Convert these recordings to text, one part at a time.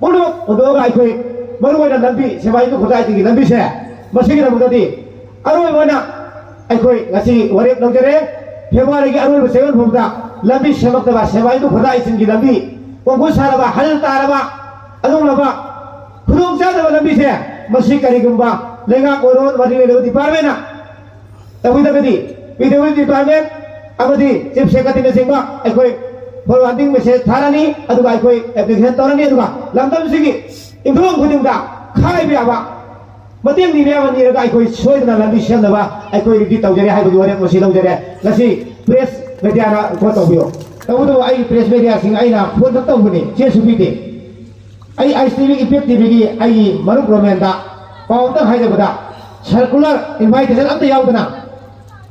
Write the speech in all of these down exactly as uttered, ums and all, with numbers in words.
ꯄꯨꯝꯅꯃꯛ ꯍꯨꯟꯗꯣꯛꯑꯒ ꯑꯩꯈꯣꯏ ꯃꯔꯨꯑꯣꯏꯅ ꯂꯝꯕꯤ, ꯁꯦꯕꯥꯌꯨꯝ ꯈꯨꯟꯗꯥꯏꯁꯤꯡꯒꯤ ꯂꯝꯕꯤꯁꯦ, ꯃꯁꯤꯒꯤꯗꯃꯛꯇꯗꯤ ꯑꯔꯣꯏꯕ ꯑꯣꯏꯅ ꯑꯩꯈꯣꯏ ꯉꯁꯤ ꯋꯥꯔꯦꯞ ꯂꯧꯖꯔꯦ꯫ ꯐꯦꯕ꯭ꯔꯨꯋꯥꯔꯤꯒꯤ ꯑꯔꯣꯏꯕ ꯆꯌꯣꯜ ꯐꯥꯎꯕꯗ ꯂꯝꯕꯤ ꯁꯦꯝꯃꯛꯇꯕ, ꯁꯦꯕꯥꯌꯨꯝ ꯈꯨꯟꯗꯥꯏꯁꯤꯡꯒꯤ ꯂꯝꯕꯤ ꯀꯣꯡꯀꯨꯠ ꯁꯥꯔꯕ, ꯍꯜ ꯇꯥꯔꯕ, ꯑꯗꯨꯒꯨꯝꯂꯕ ꯈꯨꯗꯣꯡꯆꯥꯗꯕ ꯂꯝꯕꯤꯁꯦ, ꯃꯁꯤ ꯀꯔꯤꯒꯨꯝꯕ ꯂꯩꯉꯥꯛ ꯑꯣꯏꯔꯣ, ꯃꯔꯤ ꯂꯩꯅꯕ ꯗꯤꯄꯥꯔꯠꯃꯦꯟꯅ ꯇꯧꯕꯤꯗ꯭ꯔꯒꯗꯤ, ꯄꯤ ꯗꯕ꯭ꯂꯤꯎ ꯗꯤ ꯗꯤꯄꯥꯔꯠꯃꯦꯟ ꯑꯃꯗꯤ ꯆꯤꯐ ꯁꯦꯀ꯭ꯔꯦꯇꯔꯤꯅꯆꯤꯡꯕ ꯑꯩꯈꯣꯏ ꯐꯣꯔꯋꯥꯔꯗꯤꯡ ꯃꯦꯁꯦꯖ ꯊꯥꯔꯅꯤ, ꯑꯗꯨꯒ ꯑꯩꯈꯣꯏ ꯑꯦꯄ꯭ꯂꯤꯀꯦꯁꯟ ꯇꯧꯔꯅꯤ, ꯑꯗꯨꯒ ꯂꯝꯗꯝꯁꯤꯒꯤ ꯌꯨꯝꯊꯣꯡ ꯈꯨꯗꯤꯡꯗ ꯈꯥꯏꯕ ꯌꯥꯕ, ꯃꯇꯦꯡ ꯅꯤꯕ ꯌꯥꯕ ꯅꯤꯔꯒ ꯑꯩꯈꯣꯏ ꯁꯣꯏꯗꯅ ꯂꯝꯕꯤ ꯁꯦꯝꯅꯕ ꯑꯩꯈꯣꯏ ꯔꯦꯗꯤ ꯇꯧꯖꯔꯦ ꯍꯥꯏꯕꯒꯤ ꯋꯥꯔꯦꯞ ꯃꯁꯤ ꯂꯧꯖꯔꯦ꯫ ꯉꯁꯤ ꯄ꯭ꯔꯦꯁ ꯃꯦꯗꯤꯌꯥꯅ ꯔꯤꯄꯣꯔꯠ ꯇꯧꯕꯤꯌꯨ꯫ ꯇꯧꯕꯇꯕꯨ ꯑꯩ ꯄ꯭ꯔꯦꯁ ꯃꯦꯗꯤꯌꯥꯁꯤꯡ ꯑꯩꯅ ꯐꯣꯟ ꯈꯛ ꯇꯧꯕꯅꯤ, ꯆꯦꯁꯨ ꯄꯤꯗꯦ꯫ ꯑꯩ ꯑꯥꯏ ꯁꯤ ꯇꯤ ꯚꯤꯒꯤ, ꯏꯝꯄꯦꯛ ꯇꯤ ꯚꯤꯒꯤ ꯑꯩꯒꯤ ꯃꯔꯨꯞ ꯔꯣꯃꯦꯟꯗ ꯄꯥꯎ ꯑꯝꯇꯪ ꯍꯥꯏꯖꯕꯗ, ꯁꯔꯀꯨꯂꯔ ꯏꯟꯚꯥꯏꯇꯦꯁꯟ ꯑꯝꯇ ꯌꯥꯎꯗꯅ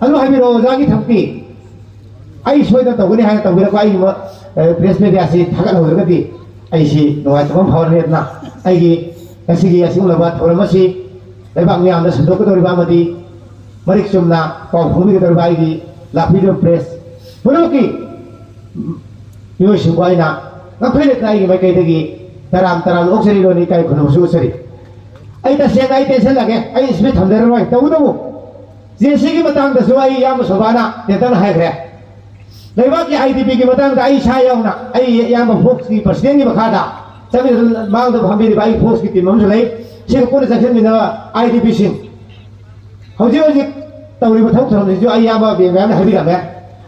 ꯑꯗꯨ ꯍꯥꯏꯕꯤꯔꯛꯑꯣ ꯑꯣꯖꯥꯒꯤ ꯊꯕꯛꯇꯤ꯫ ꯑꯩ ꯁꯣꯏꯗꯅ ꯇꯧꯒꯅꯤ ꯍꯥꯏꯅ ꯇꯧꯕꯤꯔꯛꯄ ꯑꯩꯒꯤ ꯃ-, ꯑ, ꯄ꯭ꯔꯦꯁ ꯃꯦꯗꯤꯌꯥꯁꯤ ꯊꯥꯒꯠꯍꯧꯗ꯭ꯔꯒꯗꯤ ꯑꯩꯁꯤ ꯅꯨꯡꯉꯥꯏꯇꯕ ꯑꯃ ꯐꯥꯎꯔꯅꯤ꯫ ꯑꯗꯨꯅ ꯑꯩꯒꯤ ꯉꯁꯤꯒꯤ ꯑꯁꯤꯒꯨꯝꯂꯕ ꯊꯧꯔꯝ ꯑꯁꯤ ꯂꯩꯕꯥꯛ ꯃꯤꯌꯥꯝꯗ ꯁꯟꯗꯣꯛꯀꯗꯧꯔꯤꯕ ꯑꯃꯗꯤ ꯃꯔꯤꯛ ꯆꯨꯝꯅ ꯄꯥꯎ ꯐꯣꯡꯕꯤꯒꯗꯧꯔꯤꯕ ꯑꯩꯒꯤ ꯂꯥꯛꯄꯤꯔꯤꯕ ꯄ꯭ꯔꯦꯁ ꯄꯨꯝꯅꯃꯛꯀꯤ ꯃꯤꯑꯣꯏꯁꯤꯡꯕꯨ ꯑꯩꯅ ꯉꯝꯈꯩ ꯂꯩꯇꯅ ꯑꯩꯒꯤ ꯃꯥꯏꯀꯩꯗꯒꯤ ꯇꯔꯥꯝ ꯇꯔꯥꯝꯅ ꯑꯣꯛꯆꯔꯤ, ꯂꯣꯟꯅ ꯏꯀꯥꯏ ꯈꯨꯝꯅꯕꯁꯨ ꯎꯠꯆꯔꯤ꯫ ꯑꯩ ꯇꯁꯦꯡꯅ ꯑꯩ ꯇꯦꯟꯁꯟ ꯂꯥꯛꯑꯦ, ꯑꯩ ꯁ꯭ꯄꯤꯆ ꯊꯝꯖꯔꯔꯣꯏ꯫ ꯇꯧꯕꯇꯕꯨ ꯖꯦ ꯁꯤꯒꯤ ꯃꯇꯥꯡꯗꯁꯨ ꯑꯩ ꯏꯌꯥꯝꯕ ꯁꯣꯕꯥꯅ ꯇꯦꯟꯇꯛꯅ ꯍꯥꯏꯈ꯭ꯔꯦ꯫ ꯂꯩꯕꯥꯛꯀꯤ ꯑꯥꯏ ꯗꯤ ꯄꯤꯒꯤ ꯃꯇꯥꯡꯗ ꯑꯩ ꯏꯁꯥ ꯌꯥꯎꯅ ꯑꯩ ꯏꯌꯥꯝꯕ ꯐꯣꯛꯁꯀꯤ ꯄ꯭ꯔꯁꯤꯗꯦꯟꯒꯤ ꯃꯈꯥꯗ ꯆꯠꯃꯤꯟꯅꯗꯨꯅ ꯃꯥꯡꯗ ꯐꯝꯕꯤꯔꯤꯕ ꯑꯩ ꯐꯣꯛꯁꯀꯤ ꯇꯤꯝ ꯑꯃꯁꯨ ꯂꯩ꯫ ꯁꯤꯒ ꯄꯨꯟꯅ ꯆꯪꯁꯤꯟꯃꯤꯟꯅꯕ ꯑꯥꯏ ꯗꯤ ꯄꯤꯁꯤꯡ ꯍꯧꯖꯤꯛ ꯍꯧꯖꯤꯛ ꯇꯧꯔꯤꯕ ꯊꯕꯛ ꯊꯧꯔꯝꯁꯤꯁꯨ ꯑꯩ ꯏꯌꯥꯝꯕ ꯕꯦꯡ ꯃꯌꯥꯝꯅ ꯍꯥꯏꯕꯤꯔꯝꯃꯦ꯫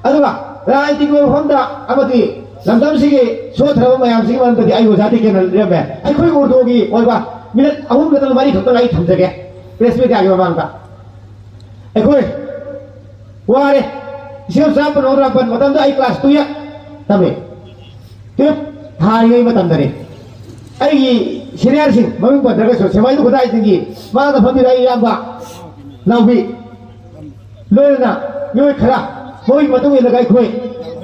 ꯑꯗꯨꯒ ꯔꯥꯖꯅꯤꯇꯤꯒꯤ ꯑꯣꯏꯕ ꯃꯐꯝꯗ ꯑꯃꯗꯤ ꯂꯝꯗꯝꯁꯤꯒꯤ ꯁꯣꯠꯊꯔꯕ ꯃꯌꯥꯝꯁꯤꯒꯤ ꯃꯔꯝꯗꯗꯤ ꯑꯩ ꯑꯣꯖꯥ ꯇꯤꯀꯦꯟ ꯂꯩꯔꯝꯃꯦ꯫ ꯑꯩꯈꯣꯏ ꯎꯔꯗꯨꯒꯤ ꯑꯣꯏꯕ ꯃꯤꯅꯠ ꯑꯍꯨꯝ ꯅꯠꯇ꯭ꯔꯒ ꯃꯔꯤ ꯈꯛꯇꯪ ꯑꯩ ꯊꯝꯖꯒꯦ ꯄ꯭ꯔꯦꯁ ꯃꯦꯗꯤꯌꯥꯒꯤ ꯃꯃꯥꯡꯗ꯫ ꯑꯩꯈꯣꯏ ꯋꯥꯔꯦ꯫ ꯏꯁꯤꯡ ꯆꯥ ꯄꯟ ꯃꯇꯝꯗ ꯑꯩ ꯀ꯭ꯂꯥꯁ ꯇꯨꯌꯦꯞ ꯇꯝꯃꯤ꯫ ꯇꯨꯌꯦꯞ ꯊꯥꯔꯤꯉꯩ ꯃꯇꯝꯗꯅꯤ꯫ ꯑꯩꯒꯤ ꯁꯤꯅꯤꯌꯔꯁꯤꯡ, ꯃꯃꯤꯡ ꯄꯟꯗ꯭ꯔꯒꯁꯨ, ꯁꯦꯕꯥꯏꯗꯨ ꯈꯨꯗꯥꯏꯁꯤꯡꯒꯤ ꯃꯥꯡꯗ ꯐꯝꯃꯤꯕ ꯑꯩ ꯏꯌꯥꯝꯕ ꯅꯥꯎꯕꯤ, ꯂꯣꯏꯅꯅ ꯃꯤꯑꯣꯏ ꯈꯔ, ꯃꯣꯏꯒꯤ ꯃꯇꯨꯡ ꯏꯜꯂꯒ ꯑꯩꯈꯣꯏ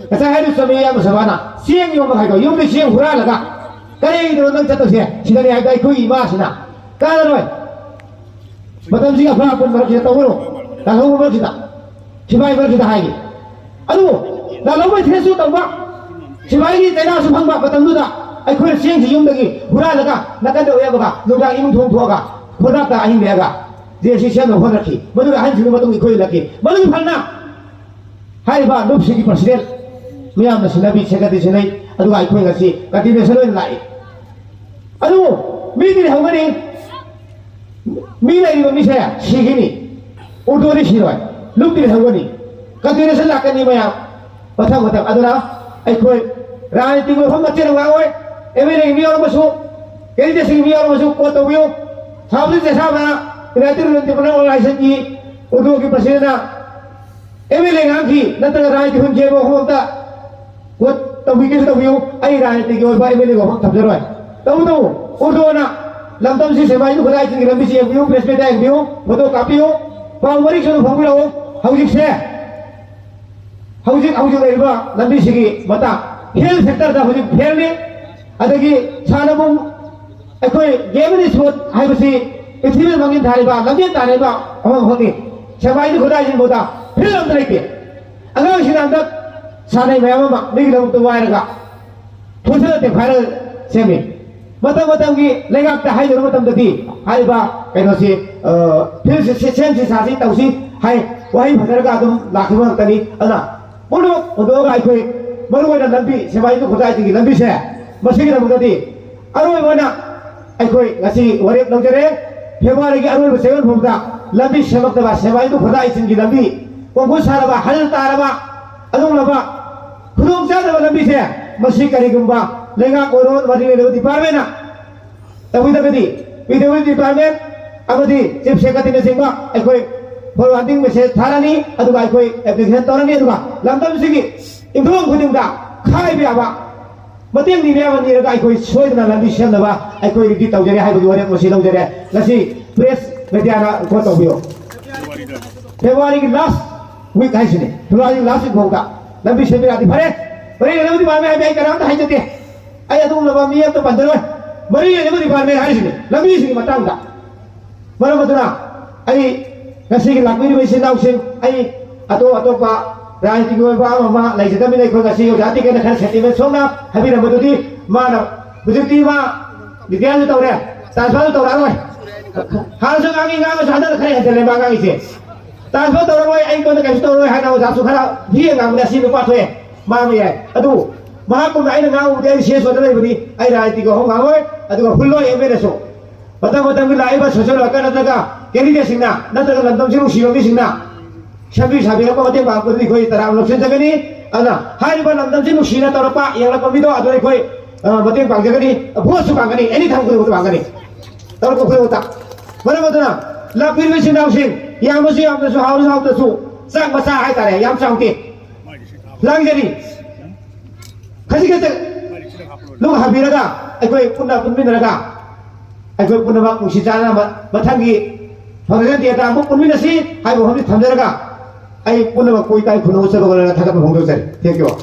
ꯉꯁꯥꯏ ꯍꯥꯏꯔꯤꯕ ꯆꯨꯝꯃꯤ, ꯏꯌꯥꯝꯕ ꯁꯕꯥꯅ ꯆꯦꯡ ꯌꯣꯟꯕ ꯍꯥꯏꯗꯣ, ꯌꯨꯝꯗ ꯆꯦꯡ ꯍꯨꯔꯥꯜꯂꯒ ꯀꯔꯤꯒꯤꯅꯣ ꯅꯪ ꯆꯠꯇꯣꯏꯁꯦ? ꯁꯤꯗꯅꯤ ꯍꯥꯏꯕꯗ ꯑꯩꯈꯣꯏꯒꯤ ꯏꯃꯥꯁꯤꯅ, "ꯀꯥꯟꯅꯔꯣꯏ, ꯃꯇꯝꯁꯤꯒꯤ ꯑꯐ ꯑꯄꯨꯟ ꯃꯔꯛꯁꯤꯗ ꯇꯧꯒꯅꯨ, ꯂꯥꯜꯍꯧꯕ ꯃꯔꯛꯁꯤꯗ, ꯁꯤꯐꯥꯏ ꯃꯔꯛꯁꯤꯗ" ꯍꯥꯏꯔꯤ꯫ ꯑꯗꯨꯕꯨ ꯂꯥꯜꯍꯧꯕ ꯊ꯭ꯔꯦꯠꯁꯨ ꯇꯧꯕ, ꯁꯤꯐꯥꯏꯒꯤ ꯆꯩꯅꯥꯁꯨ ꯐꯪꯕ ꯃꯇꯝꯗꯨꯗ ꯑꯩꯈꯣꯏꯅ ꯆꯦꯡꯁꯤ ꯌꯨꯝꯗꯒꯤ ꯍꯨꯔꯥꯜꯂꯒ ꯅꯥꯀꯟꯗ ꯑꯣꯏꯔꯕꯒ ꯅꯨꯡꯗꯥꯡ ꯏꯃꯨꯡ ꯊꯣꯡ ꯊꯣꯛꯑꯒ ꯈꯣꯡꯊꯥꯡꯗ ꯑꯍꯤꯡ ꯂꯦꯛꯑꯒ ꯖꯦ ꯁꯤ ꯁꯦꯝꯅꯕ ꯍꯣꯠꯅꯈꯤ꯫ ꯃꯗꯨꯒꯤ ꯑꯍꯟꯁꯤꯡꯗꯨ ꯃꯇꯨꯡ ꯏꯈꯣꯏ ꯏꯜꯂꯛꯈꯤ꯫ ꯃꯗꯨꯒꯤ ꯐꯅ ꯍꯥꯏꯔꯤꯕ ꯂꯨꯞꯁꯤꯒꯤ ꯄ꯭ꯔꯁꯤꯗꯦꯟ ꯃꯤꯌꯥꯝꯅ ꯁꯤꯟꯅꯕꯤ, ꯁꯦꯀ꯭ꯔꯦꯇꯔꯤ ꯁꯤꯟꯅꯩ꯫ ꯑꯗꯨꯒ ꯑꯩꯈꯣꯏ ꯉꯁꯤ ꯀꯟꯇꯤꯅꯦꯁꯟ ꯑꯣꯏꯅ ꯂꯥꯛꯏ꯫ ꯑꯗꯨꯕꯨ ꯃꯤꯗꯤ ꯂꯩꯍꯧꯒꯅꯤ, ꯃꯤ ꯂꯩꯔꯤꯕ ꯃꯤꯁꯦ ꯁꯤꯈꯤꯅꯤ꯫ ꯎꯔꯗꯨꯗꯤ ꯁꯤꯔꯣꯏ, ꯂꯨꯞꯇꯤ ꯂꯩꯍꯧꯒꯅꯤ꯫ ꯀꯟꯇꯤꯅꯦꯁꯟ ꯂꯥꯛꯀꯅꯤ ꯃꯌꯥꯝ, ꯃꯊꯪ ꯃꯊꯪ꯫ ꯑꯗꯨꯅ ꯑꯩꯈꯣꯏ ꯔꯥꯖꯅꯤꯇꯤꯒꯤ ꯃꯐꯝ ꯃꯆꯦꯠ ꯑꯃ ꯉꯥꯡꯉꯣꯏ꯫ ꯑꯦꯝ ꯑꯦꯜ ꯑꯦꯒꯤ ꯃꯤ ꯌꯥꯎꯔꯝꯃꯁꯨ, ꯀꯦꯟꯗꯤꯗꯦꯠꯁꯤꯡꯒꯤ ꯃꯤ ꯌꯥꯎꯔꯝꯃꯁꯨ ꯀꯣꯠ ꯇꯧꯕꯤꯌꯨ꯫ ꯁꯥꯕꯁꯤ ꯆꯦꯁꯥꯕ ꯌꯨꯅꯥꯏꯇꯦꯠ ꯔꯤꯂꯤꯖꯟ ꯗꯤꯚꯦꯂꯞꯃꯦꯟ ꯑꯣꯔꯒꯅꯥꯏꯖꯦꯁꯟꯒꯤ ꯎꯔꯗꯨꯒꯤ ꯄ꯭ꯔꯁꯤꯗꯦꯟꯅ ꯑꯦꯝ ꯑꯦꯜ ꯑꯦ ꯉꯥꯡꯈꯤ ꯅꯠꯇ꯭ꯔꯒ ꯔꯥꯖꯅꯤꯇꯤ ꯍꯨꯟꯈꯤꯕ ꯃꯐꯝ ꯑꯝꯇ ꯀꯣꯠ ꯇꯧꯕꯤꯒꯦꯁꯨ ꯇꯧꯕꯤꯌꯨ, ꯑꯩ ꯔꯥꯖꯅꯤꯇꯤꯒꯤ ꯑꯣꯏꯕ ꯑꯦꯝ ꯑꯦꯜ ꯑꯦ ꯋꯥꯐꯝ ꯊꯝꯖꯔꯣꯏ꯫ ꯇꯧꯕꯇꯕꯨ ꯎꯔꯗꯨꯅ ꯂꯝꯗꯝꯁꯤ ꯁꯦꯕꯥ ꯏꯟꯗꯨ ꯈꯨꯗꯥꯏꯁꯤꯡꯒꯤ ꯂꯝꯕꯤꯁꯤ ꯌꯦꯡꯕꯤꯌꯨ, ꯄ꯭ꯔꯦꯁ ꯃꯤꯠꯇ ꯌꯦꯡꯕꯤꯌꯨ, ꯐꯣꯇꯣ ꯀꯥꯞꯄꯤꯌꯨ, ꯄꯥꯎ ꯃꯔꯤꯛꯁꯨ ꯑꯗꯨꯝ ꯐꯣꯡꯕꯤꯔꯛꯎ꯫ ꯍꯧꯖꯤꯛꯁꯦ, ꯍꯧꯖꯤꯛ ꯍꯧꯖꯤꯛ ꯂꯩꯔꯤꯕ ꯂꯝꯕꯤꯁꯤꯒꯤ ꯃꯇꯥꯡ, ꯍꯦꯜꯊ ꯁꯦꯛꯇꯔꯗ ꯍꯧꯖꯤꯛ ꯐꯦꯜꯅꯤ꯫ ꯑꯗꯒꯤ ꯁꯥꯟꯅꯕꯨꯡ, ꯑꯩꯈꯣꯏ ꯒꯦꯝ ꯑꯦꯟ ꯏꯁꯄꯣꯔꯠ ꯍꯥꯏꯕꯁꯤ ꯄ꯭ꯔꯤꯊꯤꯕꯤꯗ ꯃꯥꯡꯖꯤꯜ ꯊꯥꯔꯤꯕ, ꯂꯝꯖꯦꯜ ꯇꯥꯟꯅꯔꯤꯕ ꯑꯃꯈꯛꯅꯤ꯫ ꯁꯦꯕꯥ ꯏꯟꯗꯨ ꯈꯨꯗꯥꯏꯁꯤꯡ ꯐꯥꯎꯗ ꯐꯤꯜ ꯑꯝꯇ ꯂꯩꯇꯦ꯫ ꯑꯉꯥꯡꯁꯤꯡꯅ ꯍꯟꯗꯛ ꯁꯥꯟꯅꯩ ꯃꯌꯥꯝ ꯑꯃ ꯃꯤꯒꯤꯗꯃꯛꯇ ꯋꯥꯏꯔꯒ ꯐꯨꯠꯁꯤꯗ ꯇꯦꯡꯈꯥꯏꯔꯒ ꯁꯦꯝꯃꯤ꯫ ꯃꯇꯝ ꯃꯇꯝꯒꯤ ꯂꯩꯉꯥꯛꯇ ꯍꯥꯏꯖꯔꯨꯕ ꯃꯇꯝꯗꯗꯤ ꯍꯥꯏꯔꯤꯕ ꯀꯩꯅꯣꯁꯤ, ꯑ, ꯐꯤꯜꯁꯤ ꯁꯤ-, ꯁꯦꯝꯁꯤ ꯁꯥꯁꯤ ꯇꯧꯁꯤ ꯍꯥꯏ, ꯋꯥꯍꯩ ꯐꯖꯔꯒ ꯑꯗꯨꯝ ꯂꯥꯛꯈꯤꯕ ꯉꯥꯛꯇꯅꯤ꯫ ꯑꯗꯨꯅ ꯄꯨꯝꯅꯃꯛ ꯍꯨꯟꯗꯣꯛꯑꯒ ꯑꯩꯈꯣꯏ ꯃꯔꯨꯑꯣꯏꯅ ꯂꯝꯕꯤ, ꯁꯦꯕꯥ ꯏꯟꯗꯨ ꯈꯨꯗꯥꯏꯁꯤꯡꯒꯤ ꯂꯝꯕꯤꯁꯦ, ꯃꯁꯤꯒꯤꯗꯃꯛꯇꯗꯤ ꯑꯔꯣꯏꯕ ꯑꯣꯏꯅ ꯑꯩꯈꯣꯏ ꯉꯁꯤ ꯋꯥꯔꯦꯞ ꯂꯧꯖꯔꯦ꯫ ꯐꯦꯕ꯭ꯔꯨꯋꯥꯔꯤꯒꯤ ꯑꯔꯣꯏꯕ ꯆꯌꯣꯜ ꯐꯥꯎꯕꯗ ꯂꯝꯕꯤ ꯁꯦꯝꯃꯛꯇꯕ, ꯁꯦꯕꯥ ꯏꯟꯗꯨ ꯈꯨꯗꯥꯏꯁꯤꯡꯒꯤ ꯂꯝꯕꯤ ꯀꯣꯡꯐꯨ ꯁꯥꯔꯕ, ꯍꯜ ꯇꯥꯔꯕ, ꯑꯗꯨꯒꯨꯝꯂꯕ ꯈꯨꯗꯣꯡꯆꯥꯗꯕ ꯂꯝꯕꯤꯁꯦ, ꯃꯁꯤ ꯀꯔꯤꯒꯨꯝꯕ ꯂꯩꯉꯥꯛ ꯑꯣꯏꯔꯣ, ꯃꯔꯤ ꯂꯩꯅꯕ ꯗꯤꯄꯥꯔꯠꯃꯦꯟꯅ ꯇꯧꯕꯤꯗ꯭ꯔꯒꯗꯤ, ꯄꯤ ꯗꯕ꯭ꯂꯤꯎ ꯗꯤ ꯗꯤꯄꯥꯔꯠꯃꯦꯟ ꯑꯃꯗꯤ ꯆꯤꯐ ꯁꯦꯀ꯭ꯔꯦꯇꯔꯤꯅꯆꯤꯡꯕ ꯑꯩꯈꯣꯏ ꯐꯣꯔꯋꯥꯔꯗꯤꯡ ꯃꯦꯁꯦꯖ ꯊꯥꯔꯅꯤ, ꯑꯗꯨꯒ ꯑꯩꯈꯣꯏ ꯑꯦꯄ꯭ꯂꯤꯀꯦꯁꯟ ꯇꯧꯔꯅꯤ, ꯑꯗꯨꯒ ꯂꯝꯗꯝꯁꯤꯒꯤ ꯌꯨꯝꯊꯣꯡ ꯈꯨꯗꯤꯡꯗ ꯈꯥꯏꯕ ꯌꯥꯕ ꯃꯇꯦꯡ ꯅꯤꯕ ꯌꯥꯕ ꯅꯤꯔꯒ ꯑꯩꯈꯣꯏ ꯁꯣꯏꯗꯅ ꯂꯝꯕꯤ ꯁꯦꯝꯅꯕ ꯑꯩꯈꯣꯏ ꯔꯦꯗꯤ ꯇꯧꯖꯔꯦ ꯍꯥꯏꯕꯒꯤ ꯋꯥꯔꯦꯞ ꯃꯁꯤ ꯂꯧꯖꯔꯦ꯫ ꯉꯁꯤ ꯄ꯭ꯔꯦꯁ ꯃꯦꯗꯤꯌꯥꯅ ꯔꯤꯄꯣꯔꯠ ꯇꯧꯕꯤꯌꯨ꯫ ꯐꯦꯕ꯭ꯔꯨꯋꯥꯔꯤꯒꯤ ꯂꯥꯁ ꯋꯤꯛ ꯍꯥꯏꯁꯤꯅꯤ, ꯐꯦꯕ꯭ꯔꯨꯋꯥꯔꯤꯒꯤ ꯂꯥꯁ ꯋꯤꯛ ꯐꯥꯎꯗ ꯂꯝꯕꯤ ꯁꯦꯝꯕꯤꯔꯛꯑꯗꯤ ꯐꯔꯦ꯫ ꯃꯔꯤ ꯂꯩꯅꯕ ꯗꯤꯄꯥꯔꯠꯃꯦꯟ ꯍꯥꯏꯕꯗꯤ ꯑꯩ ꯀꯅꯥꯝꯇ ꯍꯥꯏꯖꯗꯦ, ꯑꯩ ꯑꯗꯨꯒꯨꯝꯂꯕ ꯃꯤ ꯑꯃꯇ ꯄꯟꯖꯔꯣꯏ꯫ ꯃꯔꯤ ꯂꯩꯅꯕ ꯗꯤꯄꯥꯔꯠꯃꯦꯟ ꯍꯥꯏꯔꯤꯁꯤꯅꯤ ꯂꯝꯕꯤꯁꯤꯒꯤ ꯃꯇꯥꯡꯗ꯫ ꯃꯔꯝ ꯑꯗꯨꯅ ꯑꯩ ꯉꯁꯤꯒꯤ ꯂꯥꯛꯄꯤꯔꯤꯕ ꯏꯆꯤꯟ ꯏꯅꯥꯎꯁꯤꯡ, ꯑꯩ ꯑꯇꯣꯞ ꯑꯇꯣꯞꯄ ꯔꯥꯖꯅꯤꯇꯤꯒꯤ ꯑꯣꯏꯕ ꯑꯃ ꯑꯃ ꯂꯩꯖꯗꯕꯅꯤꯅ, ꯑꯩꯈꯣꯏ ꯉꯁꯤ ꯑꯣꯖꯥ ꯇꯤꯀꯦꯟꯗ꯭ꯔ ꯈꯔ ꯁꯦꯟꯇꯤꯃꯦꯟ ꯁꯣꯛꯅ ꯍꯥꯏꯕꯤꯔꯝꯕꯗꯨꯗꯤ ꯃꯥꯅ ꯍꯧꯖꯤꯛꯇꯤ ꯃꯥ ꯔꯤꯇꯥꯌꯔꯁꯨ ꯇꯧꯔꯦ, ꯇ꯭ꯔꯥꯟꯁꯐꯔꯁꯨ ꯇꯧꯔꯛꯑꯔꯣꯏ꯫ ꯍꯥꯟꯅꯁꯨ ꯉꯥꯡꯉꯤ, ꯉꯥꯡꯉꯁꯨ ꯍꯟꯗꯛ ꯈꯔ ꯍꯦꯟꯖꯜꯂꯦ ꯃꯥ ꯉꯥꯡꯉꯤꯁꯦ꯫ ꯇ꯭ꯔꯥꯟꯁꯐꯔ ꯇꯧꯔꯛꯑꯣꯏ, ꯑꯩꯉꯣꯟꯗ ꯀꯩꯁꯨ ꯇꯧꯔꯣꯏ ꯍꯥꯏꯅ ꯑꯣꯖꯥꯁꯨ ꯈꯔ ꯍꯤꯌꯦ ꯉꯥꯡꯕꯗ ꯑꯁꯤ ꯅꯨꯄꯥ ꯊꯣꯛꯑꯦ, ꯃꯥ ꯑꯃ ꯌꯥꯏ꯫ ꯑꯗꯨ ꯃꯍꯥꯛꯀꯨꯝꯅ ꯑꯩꯅ ꯉꯥꯡꯉꯨꯕꯗꯤ ꯑꯩ ꯁꯤ ꯑꯦꯁ ꯑꯣꯗ ꯂꯩꯕꯅꯤ, ꯑꯩ ꯔꯥꯖꯅꯤꯇꯤꯒ ꯍꯣꯡ ꯉꯥꯡꯉꯣꯏ, ꯑꯗꯨꯒ ꯍꯨꯜꯂꯣꯏ ꯑꯦꯝ ꯑꯦꯜ ꯑꯦꯁꯨ꯫ ꯃꯇꯝ ꯃꯇꯝꯒꯤ ꯂꯥꯛꯏꯕ ꯁꯣꯁꯤꯌꯦꯜ ꯋꯥꯔꯀꯔ ꯅꯠꯇ꯭ꯔꯒ ꯀꯦꯟꯗꯤꯗꯦꯠꯁꯤꯡꯅ ꯅꯠꯇ꯭ꯔꯒ ꯂꯝꯗꯝꯁꯤ ꯅꯨꯡꯁꯤꯕ ꯃꯤꯁꯤꯡꯅ ꯁꯦꯝꯕꯤ ꯁꯥꯕꯤꯔꯛꯄ ꯃꯇꯦꯡ ꯄꯥꯡꯉꯛꯄꯗꯨꯗꯤ ꯑꯩꯈꯣꯏ ꯇꯔꯥꯝꯅ ꯂꯧꯁꯤꯟꯖꯒꯅꯤ꯫ ꯑꯗꯨꯅ ꯍꯥꯏꯔꯤꯕ ꯂꯝꯗꯝꯁꯤ ꯅꯨꯡꯁꯤꯅ ꯇꯧꯔꯛꯄ ꯌꯦꯡꯂꯛꯄ ꯃꯤꯗꯣ ꯑꯗꯨ ꯑꯩꯈꯣꯏ, ꯑ, ꯃꯇꯦꯡ ꯄꯥꯡꯖꯒꯅꯤ, ꯚꯣꯠꯁꯨ ꯄꯥꯡꯒꯅꯤ, ꯑꯦꯅꯤ ꯊꯥꯡ ꯈꯨꯗꯤꯡꯃꯛꯇ ꯄꯥꯡꯒꯅꯤ꯫ ꯇꯧꯔꯛꯄ ꯈꯨꯗꯤꯡꯃꯛꯇ꯫ ꯃꯔꯝ ꯑꯗꯨꯅ ꯂꯥꯛꯄꯤꯔꯤꯕ ꯏꯆꯤꯟ ꯏꯅꯥꯎꯁꯤꯡ, ꯌꯥꯝꯕꯁꯨ ꯌꯥꯝꯗ꯭ꯔꯁꯨ, ꯍꯥꯎꯔꯁꯨ ꯍꯥꯎꯇ꯭ꯔꯁꯨ, ꯆꯥꯛ ꯃꯆꯥ ꯍꯥꯏꯇꯥꯔꯦ, ꯌꯥꯝ ꯆꯥꯎꯗꯦ꯫ ꯂꯥꯡꯖꯔꯤ꯫ ꯈꯖꯤꯛ ꯈꯖꯤꯛ ꯂꯨꯛ ꯍꯥꯕꯤꯔꯒ ꯑꯩꯈꯣꯏ ꯄꯨꯟꯅ ꯄꯨꯟꯃꯤꯟꯅꯔꯒ ꯑꯩꯈꯣꯏ ꯄꯨꯝꯅꯃꯛ ꯅꯨꯡꯁꯤ ꯆꯥꯟꯅꯅ ꯃꯊꯪꯒꯤ ꯐꯥꯎꯟꯗꯦꯁꯟ ꯗꯦꯗ ꯑꯃꯨꯛ ꯄꯨꯟꯃꯤꯟꯅꯁꯤ ꯍꯥꯏꯕ ꯋꯥꯐꯝꯁꯤ ꯊꯝꯖꯔꯒ ꯑꯩ ꯄꯨꯝꯅꯃꯛꯄꯨ ꯏꯀꯥꯏ ꯈꯨꯝꯅꯧꯖꯕꯒ ꯂꯣꯏꯅꯅ ꯊꯥꯒꯠꯄ ꯐꯣꯡꯗꯣꯛꯆꯔꯤ꯫ Thank you all.